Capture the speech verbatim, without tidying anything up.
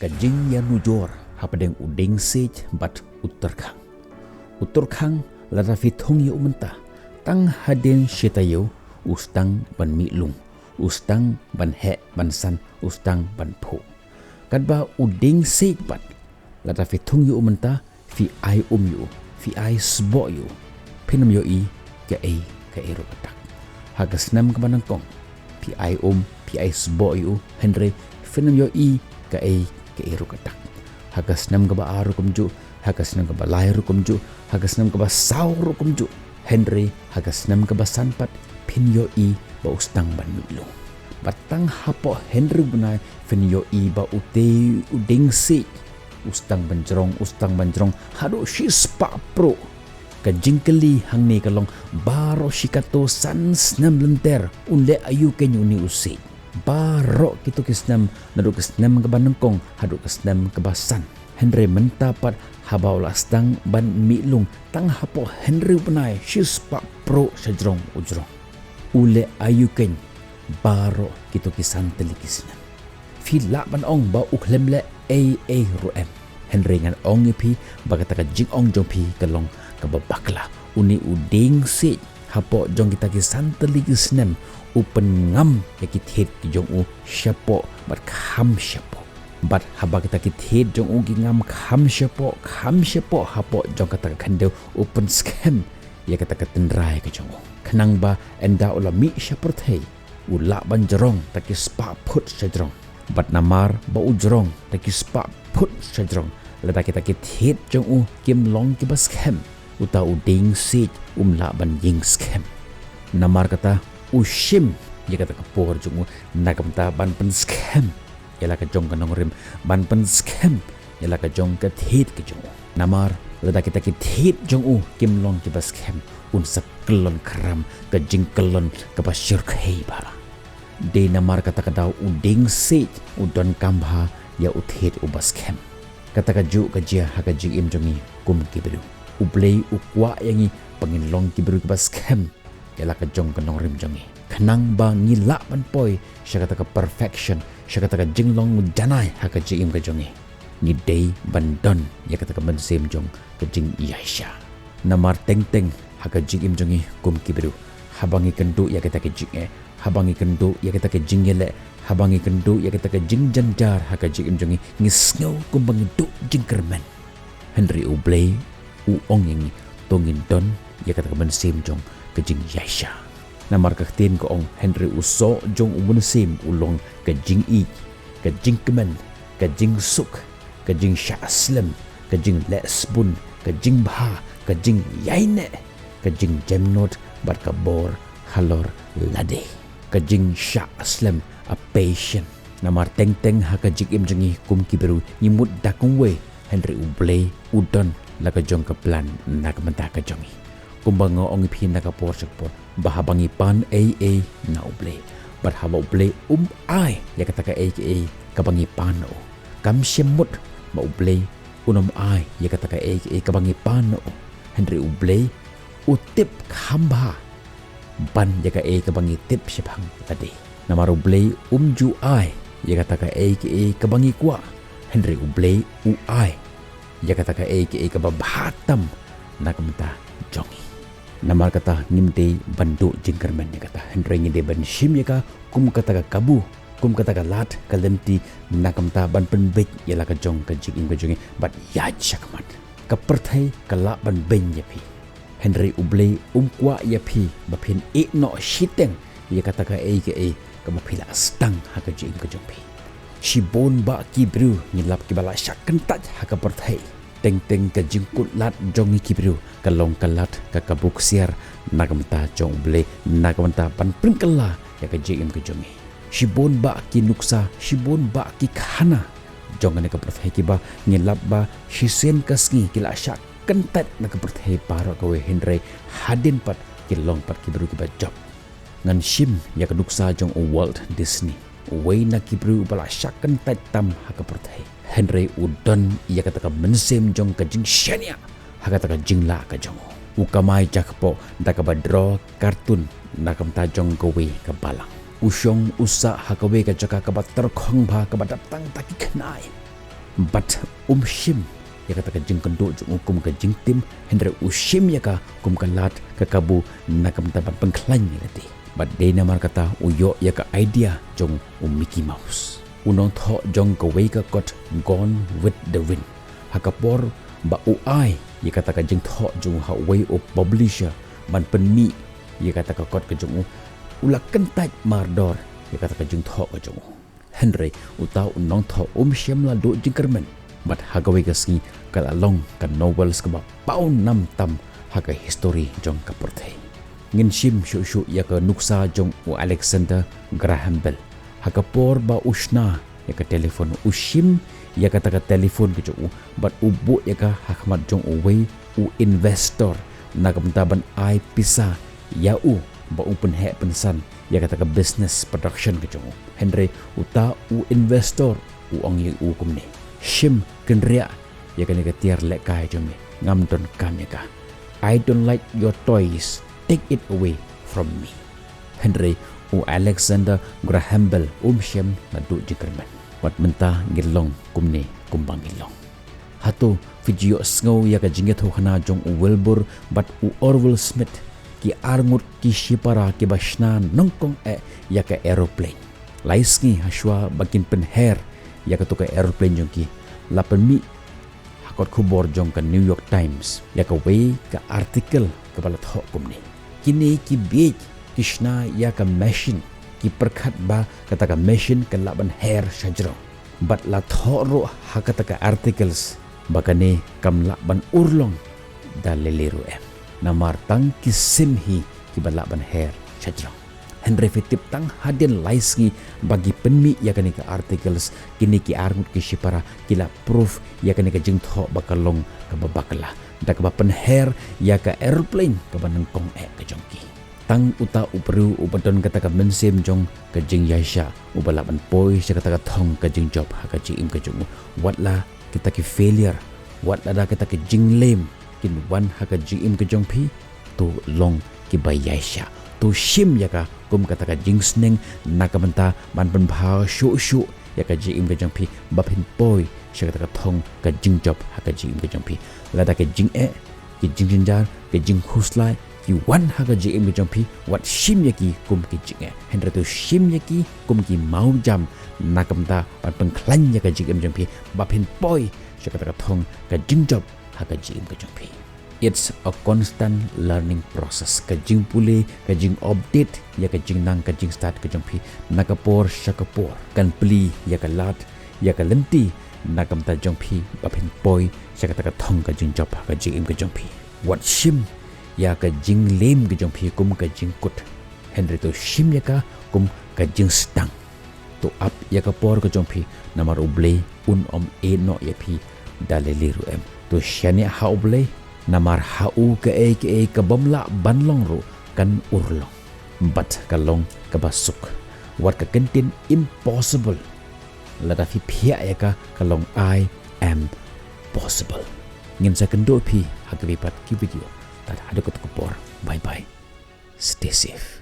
Ka jingïanujor hapdeng u dieng siej bad u tyrkhang. U tyrkhang, lada phi thung ïa u mynta, tang hadien shi taïew u sdang ban mih lung, u sdang ban heh ban san, u sdang ban phuh. Katba u dieng siej pat, lada phi thung ïa u mynta, phi ai um ïa u, phi ai sboh ïa u, phin ym ïohi kaei kaei ruh katta. Ha ka snem kaba nyngkong phi ai um, phi ai sboh ïa u, hynrei phin ym ïohi kaei kaei ruh katta. Ha ka snem kaba ar ruh kumjuh, ha ka snem kaba lai ruh kumjuh, ha ka snem kaba saw ruh kumjuh, hynrei ha ka snem kaba san pat phin ïohi ba u sdang ban mih lung. Bad tang hapoh hynriew bnai phin ïohi ba utei u dieng siej u sdang ban jrong, u sdang ban jrong haduh shispah pruh. Ka jingkylli hangne ka long, baroh shi katto san snem lynter un leh aïu keiñ une u siej? Baroh kito ki snem, naduh ka snem kaba nyngkong haduh ka snem kaba san. Hynrei mynta pat, haba u la sdang ban mih lung, tang hapoh hynriew bnai shispah pruh shajrong u jrong. U leh aïu keiñ baroh kito ki san tylli ki snem? Phi lah ban ong ba u khlem leh ei ei ruh em. Hynrei ngan ong ïa phi ba kata ka jingong jong phi ka long kaba bakla. Une u dieng siej, hapoh jong kita ki san tylli ki snem, u pynngam ïa ki thied ki jong u shapoh bad kham shapoh. Bad haba kita ki thied jong u ki ngam kham shapoh kham shapoh, hapoh jong kata ka khyndew u pynskhem ïa kata ka tynrai ka jong u. Khnang ba ynda u la mih sha pyrthei, u lah ban jrong da ki spah phut shajrong. Bad namar ba u jrong da ki spah phut shajrong, lada kita ki thied jong u kim long kiba skhem, uta u dieng siej um lah ban ïeng skhem. Namar kata, u shim ïa kata ka por jong u na ka bynta ban pynskhem ïa la ka jong ka nongrim, ban pynskhem ïa la ka jong ka thied ka jong u. Namar lada kita ki thied jong u kim long kiba skhem, un sa kyllon khram ka jingkyllon kaba shyrkhei bha. Dei namar kata ka daw u dieng siej u donkam bha ïa u thied uba skhem. Kata kajuh ka jia ha ka jingim jong ngi kum ki briew. U Blei u kwah ïa ngi ba ngin long ki briew kiba skhem ïa la ka jong ka nongrim jong ngi, khnang ba ngi lah ban poi sha kata ka perfection, sha kata ka jinglong janai ha ka jingim ka jong ngi. Ngi dei ban don ïa kata ka mynsiem jong ka jingïaisha. Namar teng teng ha ka jingim jong ngi kum ki briew, haba ngi kynduh ïa kata ka jingeh, haba ngi kynduh ïa kata ka jingïaleh, haba ngi kynduh ïa kata ka jingjynjar ha ka jingim jong ngi, ngi sngew kumba ngi duh jingkyrmen. Hynrei U Blei u ong ïa ngi, to ngin don ïa kata ka mynsiem jong ka jingïaisha. Namar ka ktien ka ong, hynrei u soh jong u mynsiem u long ka jingïeit, ka jingkmen, ka jingsuk, ka jingshah slem, ka jingleh sbun, ka jingbha, ka jingïaineh, ka jingjemnud bad ka bor halor lade, ka jingshah slem, a passion. Namar teng teng ha ka jingim jong ngi kum ki briew ngi mut da kumwei, hynrei U Blei u don la ka jong ka plan na ka bynta ka jong ngi. Kumba nga ong ïa phi na ka por sha ka por, ba haba ngi pan ei ei na U Blei, bad haba U Blei um ai ïa kata kaei kaei kaba ngi pan na u, kam shym mut ba U Blei un ym ai ïa kata kaei kaei kaba ngi pan na u. Hynrei U Blei u tip kham bha ban ïa kaei kaba ngi tip shaphang lade. Namar U Blei um ju ai ïa kata kaei kaei kaba ngi kwah, hynrei U Blei u ai ïa kata kaei kaei kaba bha tam na ka bynta jong ngi. Namar kata ngim dei ban duh jingkyrmen ïa kata, hynrei ngi dei ban shim ïa ka kum kata ka kabu, kum kata ka lad ka lynti na ka bynta ban pynbeit ïa la ka jong ka jingim ka jong ngi bad ïaid shakhmat. Ka pyrthei ka lah ban beiñ ïa phi, hynrei U Blei um kwah ïa phi ba phin ïeh noh shiteng ïa kata kaei kaei kaba phi la sdang ha ka jingim ka jong phi. Shibun bah ki briew ngi lap kiba la shah kyntait ha ka pyrthei. Teng teng ka jingkut lad jong ngi ki briew ka long ka lad ka kabu ksiar na ka bynta jong U Blei, na ka bynta ban pynkylla ïa ka jingim ka jong ngi. Shibun bah ki nuksa, shibun bah ki khana jong kane ka pyrthei kiba ngi lap ba shisien ka sngi ki la shah kyntait na ka pyrthei baroh kawei, hynrei hadien pat ki long pat ki briew kiba jop. Ngan shim ïa ka nuksa jong u Walt Disney, uwei na ki briew uba la shah kyntait tam ha ka pyrthei, hynrei u don ïa kata ka mynsiem jong ka jingshaniah ha kata ka jinglah ka jong u. U kamai jakpoh da kaba draw cartoon na ka bynta jong kawei ka balang. U shong u sah ha kawei ka jaka kaba tyrkhong bha, kaba dap tang da ki khnai. Bad um shim ïa kata ka jingkynduh jong u kum ka jingtim, hynrei u shim ïa ka kum ka lad ka kabu na ka bynta ban pynkhlaiñ ïa lade. Bad dei namar kata u ïoh ïa ka idea jong u Mickey Mouse, u nongthoh jong kawei ka kot Gone with the Wind. Ha ka por ba u ai ïa kata ka jingthoh jong u ha uwei u publisher ban pynmih ïa kata ka kot ka jong u, u la kyntait mardor ïa kata ka jingthoh ka jong u. Hynrei uta u nongthoh um shym la duh jingkyrmen. Bad ha kawei ka sngi ka la long ka novels kaba paw nam tam ha ka history jong ka pyrthei. Ngin shim shuh shuh ïa ka nuksa jong u Alexander Graham Bell. Ha ka por ba u shna ïa ka telephone, u shim ïa kata ka telephone ka jong u bad u buh ïa ka ha khmat jong uwei u investor na ka bynta ban ai pisa ïa u ba u pynheh pynsan ïa kata ka business production ka jong u. Hynrei uta u investor u ong ïa u kumne: "Shim kynriah ïa kane ka tiar lehkai jong me, ngam donkam ïa ka. I don't like your toys, take it away from me." Hynrei u Alexander Graham Bell um shym la duh jingkyrmen. Wat mynta ngi long kumne kumba ngi long. Hato phi ju ïohsngew ïa ka jingïathuhkhana jong u Wilbur bad u Orville Smith, ki arngut ki shipara kiba shna nyngkong eh ïa ka aeroplane? Lai sngi hashwa ba kin pynher ïa kato ka aeroplane jong ki, la pynmih ha kot khubor jong ka New York Times ïa kawei ka article kaba la thoh kumne: "Kine ki bieit ki shna ïa ka machine, ki pyrkhat ba kata ka machine kan lah ban her shajrong." Bad la thoh ruh ha kata ka articles ba kane kam lah ban urlong da lei lei ruh em, namar tang ki sim hi kiba lah ban her shajrong. Hynrei phi tip, tang hadien lai sngi ba ki pynmih ïa kane ka articles, kine ki arngut ki shipara ki la proof ïa kane ka jingthoh ba ka long kaba bakla da kaba pynher ïa ka aeroplane kaba nyngkong eh ka jong ki. Tang uta u briew uba don kata ka mynsiem jong ka jingïaishah uba lah ban poi sha kata ka thong ka jingjop ha ka jingim ka jong u. Wat la kita ki failure, wat lada kita ki jinglem kin wan ha ka jingim ka jong phi, to long kiba ïaishah. To shim ïa ka kum kata ka jingsneng na ka bynta ban pynbha shuh shuh ïa ka jingim ka jong phi ba phin poi sha kata ka thong ka jingjop ha ka jingim ka jong phi. Lada ka jingeh, ki jingjynjar, ki jingkhuslai ki wan ha ka jingim ka jong phi, wat shim ïa ki kum ki jingeh. Hynrei to shim ïa ki kum ki mawjam na ka bynta ban pynkhlaiñ ïa ka jingim jong phi ba phin poi sha kata ka thong ka jingjop ha ka jingim ka jong phi. It's a constant learning process. Ka jingpule, ka jingupdate ïa ka jingnang ka jingstad ka jong phi na ka por sha ka por kan plie ïa ka lad, ïa ka lynti na ka bynta jong phi ba phin poi sha kata ka thong ka jingjop ha ka jingim ka jong phi. Wat shim ïa ka jinglem ka jong phi kum ka jingkut, hynrei to shim ïa ka kum ka jingsdang. To ap ïa ka por ka jong phi, namar U Blei un ym ïehnoh ïa phi da lei lei ruh em. To shaniah ha U Blei, namar ha u kaei kaei ka bym lah ban long ruh kan urlong bad ka long kaba suk. Wat ka kyntien impossible, lada phi phiah ïa ka, ka long I am possible. Ngin sa kynduh ïa phi ha kawei pat ki video. Tad haduh kato ka por, bye bye. Stay safe.